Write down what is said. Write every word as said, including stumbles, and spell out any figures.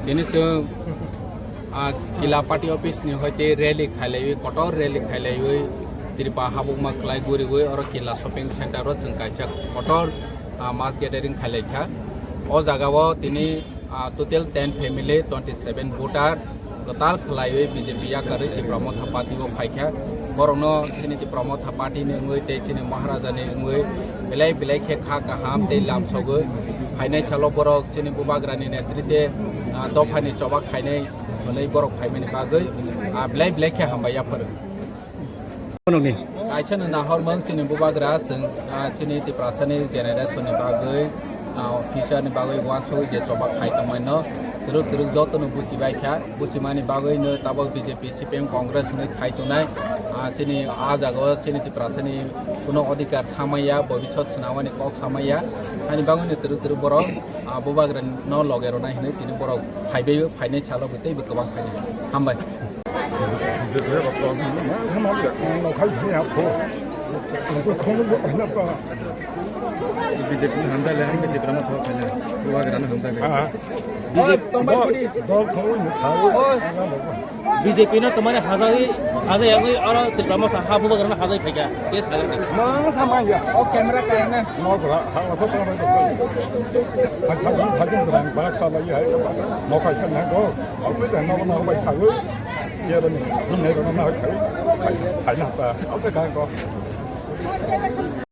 Tini chwng, ah, Kila Party Office ni hoite rally khailaiwi, kotor rally khailaiwi, Tripura habukma kwlai guriwi oro Kila Shopping Center o chwng kaisa kotor, ah, mass gathering khailaikha. O jagao tini, ah, total ten family, twenty seven voter kwtal khwlaiwi B J P yakarwi Tipra Motha Party o phaikha. Borokno chini Tipra Motha Party ni wngwi tei chini Maharaja ni wngwi belai belai khe kha kaham tei lamsogwi phainai salo borok chini Bubagra ni netrite, ah, dopha ni choba khainai hwnwi borok phaimani bagwi, ah, belai belai khe hambai yapharo. Nokni. Kaisa no nahormang chini Bubagra chwng, ah, chini Tiprasa ni generation ni bagwi, ah, future ni bagwi uansugwi je choba khai tongmai no twrwk twrwk joto no buchi bai kha. Buchimani bagwi no tabok B J P, C P M, Congress hwnwi khai tongnai. Ah, chini ah jagao chini Tiprasa ni kuno odhikar samaya, bobisot swnamani kok samaya. Ani bagwi no twrwk twrwk borok, ah, Bubagra no loge rwnai hwnwi tini borok phaibai phainai salo bo teibo kwbang phainai. Hambai. B J P ni hamjak le, ang B J P rano thok khaina, Bubagra no hamjak le. Ah. B J P dol, dol thok ni sa. B J P no tomani hajai, hajai yagwi oro Tipra Motha ha Bubagra no hajai phaikha. Ke sagar ni. Ma sama ya. O camera kaina. Mo gra, ha, so tong bai. Hai sa jin, sa jin serang, barak sa lai hai. Mo khai kan na go. Au pe jan no no bai sa go. Sia ro ni, ni ne ro no na khai. Hai, hai na ta. Au pe ka go.